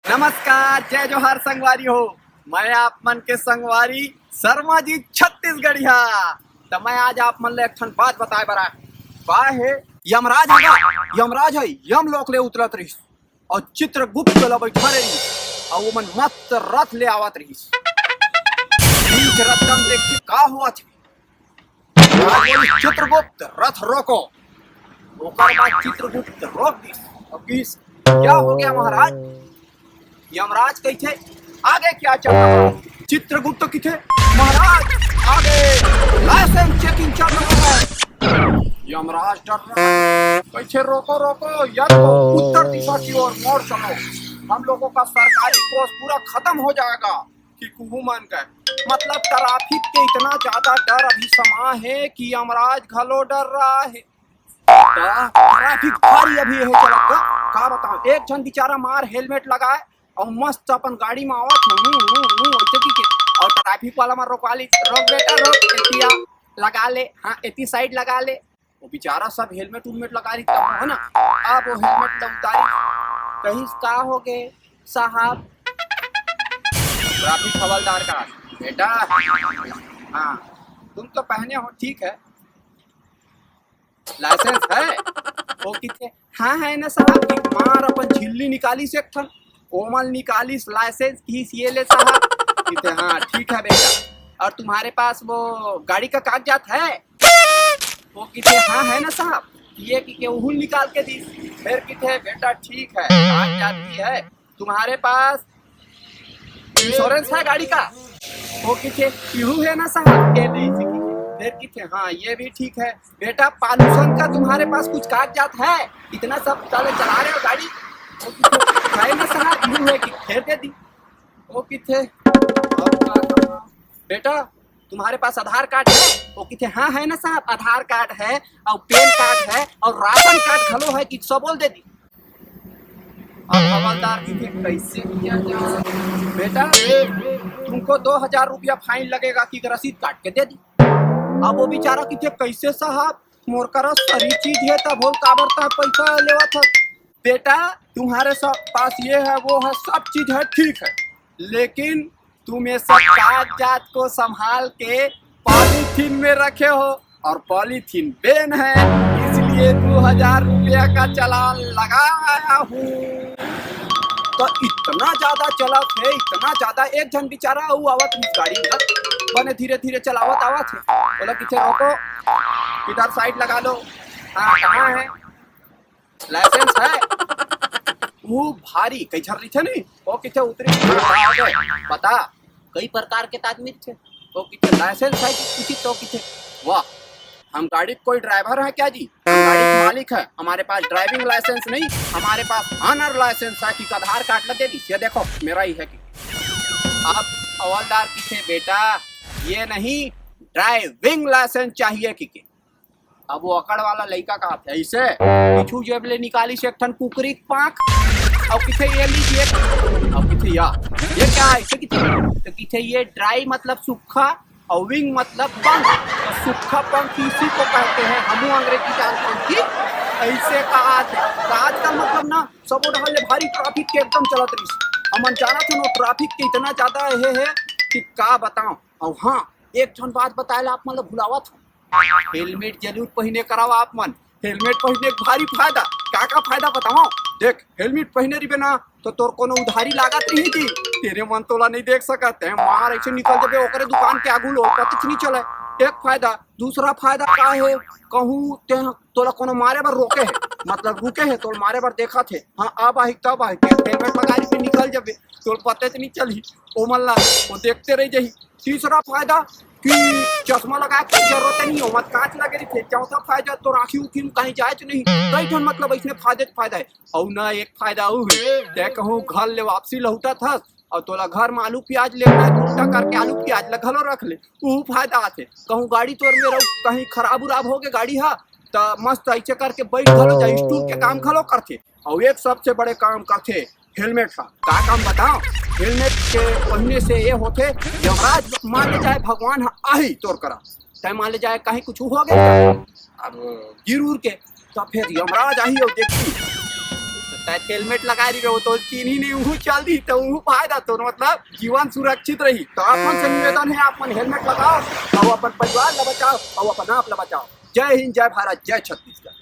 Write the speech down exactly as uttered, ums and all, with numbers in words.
नमस्कार, जय जोहार संगवारी हो। मैं आप मन के संगवारी शर्मा जी छत्तीसगढ़िया। त मैं आज आप मन ले एक ठन बात बताए बर आए। का हे? यमराज हे ना, यमराज हे, यमलोक ले उतरत रहिस अउ चित्रगुप्त ला बैठा रहिस अउ ओमन मस्त रथ ले आवत रहिस। बीच रथ म देखथे का होवत हे। राजा बोलिस, "चित्रगुप्त, रथ रोको।" ओकर बाद चित्रगुप्त रोक दिस। अब किस, "क्या हो गया महाराज?" यमराज कहिथे, "आगे क्या चल रहा है?" चित्रगुप्त कहिथे, "महाराज, आगे लाइसेंस चेकिंग चल रहा है।" यमराज डर रहा है, कहिथे, "रोको, रोको, या तो उत्तर दिशा की ओर मोड़ चलो, हम लोगों का सरकारी कोष पूरा खत्म हो जाएगा।" कि कुहू मन का, मतलब, ट्रैफिक के इतना ज्यादा डर अभी समा हे कि यमराज घलो डर रहा हे। का ट्रैफिक भारी अभी हे चलत का, का बताओ, एक झन बेचारा मार हेलमेट लगाए अउ मस्त अपन गाड़ी में आवत हे, हूं, हूं, हूं, वैसे की के, अउ ट्रैफिक वाला मन रोकवा ली, "रोक बेटा, रोक, एतिया लगा ले, हाँ, एती साइड लगा ले।" वो बेचारा सब हेलमेट उलमेट लगा रही तब, है ना? अब वो हेलमेट ला उतारी, कहिस, "का हो गे साहब?" ट्रैफिक हवलदार का, "बेटा, हाँ, तुम तो पहने हो, ठीक है, लाइसेंस है?" वो किथे, "हाँ है ना साहब।" कि मार अपन झिल्ली निकालिस एक ठन, ओमन निकालिस लाइसेंस, किहिस, "ये ले साहब।" किथे, "हाँ, ठीक है बेटा, और तुम्हारे पास वो गाड़ी का कागजात है?" वो किथे, "हाँ है ना साहब।" ये कि के उहुल निकाल के दिस। फिर किथे, "बेटा, ठीक है, कागजात भी है, तुम्हारे पास इंश्योरेंस है गाड़ी का?" वो किथे, "इहू है ना साहब, ये नहीं सीखी।" फिर किथे, "हाँ, ये भी ठीक है।" "बेटा, पॉल्यूशन का तुम्हारे पास कुछ कागजात है? इतना सब चले चला रहे हो गाड़ी?" वो किथे, "है ना साहब, इहू है।" कि फेर दे दी। वो किथे, "अब का करना?" "बेटा, तुम्हारे पास आधार कार्ड है?" वो किथे, "हाँ है ना साहब, आधार कार्ड है और पैन कार्ड है और राशन कार्ड घलो है।" कि सब बोल दे दी। अब हवलदार किथे, "कैसे किया जाए?" "बेटा, तुमको दो हजार रुपया फाइन लगेगा।" कि रसीद काट के दे दी। अब वो बेचारा किथे, "कैसे साहब, मोर करा सरी चीज है, तब बोल काबर तक पैसा लेवत है?" "बेटा, तुम्हारे सब पास ये है, वो है, सब चीज है, ठीक है, लेकिन तुम ये सब कागजात को संभाल के पॉलीथीन में रखे हो और पॉलीथीन बैन है, इसलिए दो हजार रुपया का चालान लगाया हूँ।" तो इतना ज्यादा चलत हे, इतना ज्यादा। एक झन बेचारा अउ आवत रहिस गाड़ी में, बने धीरे धीरे चलावत आवत हे। बोला, "किथे रोको, इधर साइड लगा लो।" "हाँ, कहाँ है? लाइसेंस है?" वो भारी कई झन रहिथे नहीं, वो किथे उतरी, "बता, कई प्रकार के त आदमी रहिथे।" वो किथे, "लाइसेंस है कि कुछ?" तो किथे, "वाह, हम गाड़ी के कोई ड्राइवर हैं क्या जी? हम गाड़ी के मालिक है, हमारे पास ड्राइविंग लाइसेंस नहीं, हमारे पास ऑनर लाइसेंस है।" कि आधार कार्ड ला दे दी, "ये देखो, मेरा ही है।" कि अब हवलदार किथे, "बेटा, ये नहीं, ड्राइविंग लाइसेंस चाहिए।" कि के अब वो अकड़ वाला लइका कहाथे ऐसे, पीछू जेब ले निकालिस एक ठन कुकरी के पांख, अउ किथे, "ये लीजिए।" अउ किथे, "या, ये क्या है?" ऐसे किथे, तो किथे, "ये ड्राई मतलब सूखा और विंग मतलब पंख।" तो सूखा पंख इसी को कहते हैं, हमू अंग्रेजी जानते हैं कि ऐसे कहाथे। तो आजकल, मतलब ना, सब डहर ले भारी ट्रैफिक के एकदम चलत रहिस। हमन जानत हन, वो ट्रैफिक के इतना ज्यादा हे, हे कि का बताओ। अउ हाँ, एक ठन बात बताए ला आप मन ला भुलावत हूँ, हेलमेट जरूर पहिने कराओ आप मन। हेलमेट पहिने के भारी फायदा। का का फायदा बताओ? देख, हेलमेट पहिने रहिबे ना, तो तोर कोनो उधारी लागत रही थी, तेरे मन तोला नहीं देख सकत, ते मार ऐसे निकल देबे ओकरे दुकान के आगू लो, पता नहीं चले। एक फायदा। दूसरा फायदा का है, कहूँ ते तोला कोनो मारे बर रोके है, मतलब रुके है, तोला मारे बर देखत है, हाँ, अब आही, तब आही, ते हेलमेट लगा के निकल जाबे, तोला पता तो नहीं चलही, ओमन ला वो देखते रह जाही। तीसरा फायदा कि चश्मा लगा के जरूरत नहीं हो, मत कांच लगे रहिथे। चौथा फायदा, तोर आँखी उखी में कहीं जाए तो नहीं। कई ठन, मतलब, ऐसने फायदे तो फायदा है। अउ ना, एक फायदा अउ है, ते कहूँ घर ले वापसी लहुटत हस, अउ तोला घर में आलू प्याज लेना है, तो उल्टा करके आलू प्याज ला घलो रख ले, वो फायदा आथे। कहूँ गाड़ी तोर में रहू, कहीं खराब उराब हो गए गाड़ी हा, त मस्त ऐसे करके बैठ घलो जा, स्टूल के काम घलो करथे। अउ एक सबसे बड़े काम करथे हेलमेट हा। का काम बताओ? हेलमेट के पहिने से ये होथे, यमराज मान ले जाए, भगवान हा आही तोर करा, तय मान ले जाए कहीं कुछ हो गए, अब गिर उर के, तो फिर यमराज आही अउ देखी। तो हेलमेट लगा रही, वो तो चीन्ही नहीं, वो चल दी तो वो फायदा तो मतलब जीवन सुरक्षित रही। तो आप मन से निवेदन है, आप मन हेलमेट लगाओ और अपन परिवार ला बचाओ और अपन आप ला बचाओ। जय हिंद, जय भारत, जय छत्तीसगढ़।